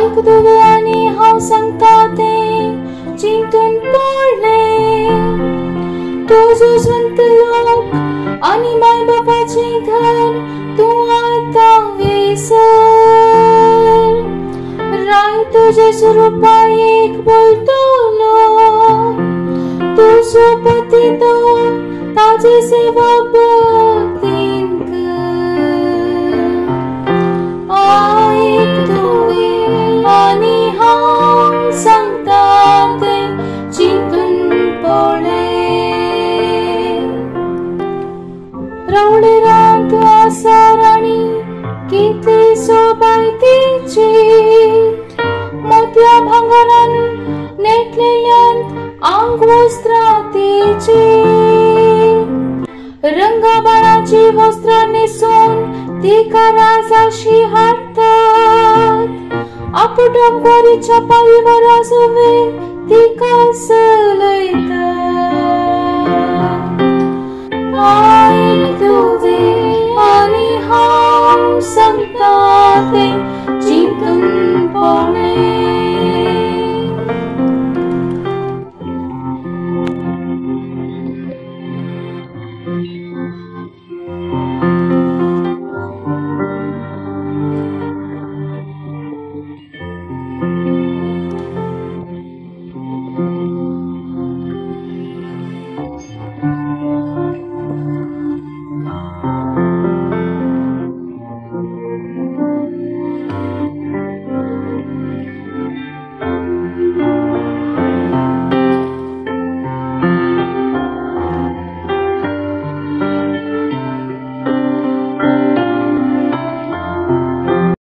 आयक तुवें आनी हांव सांगता तें चिंतून पडलें. तुजो स्वंत लोक आनी माय बापाचें घर तूं आतां विसर. राय तुजे स्वरुपा एक बोलतलो, तुजो पती तो ताजी सेवा भक्तीन कर. आयक तुवें आनी हांव सांगता तें चिंतून पळय. रावळेरांत आसा राणी कितली सोबाय तिची, मोतया भांगरान नेटलेल्यांत आंग वस्त्रां तिची. रंगाबाणाची वस्त्रां न्हेसून तिका राजाशी हाडटात, आपुटम क्वारीच्या पाळीवर आसवे तिका चलयतात. आयक तुवें आनी हांव सांगता तें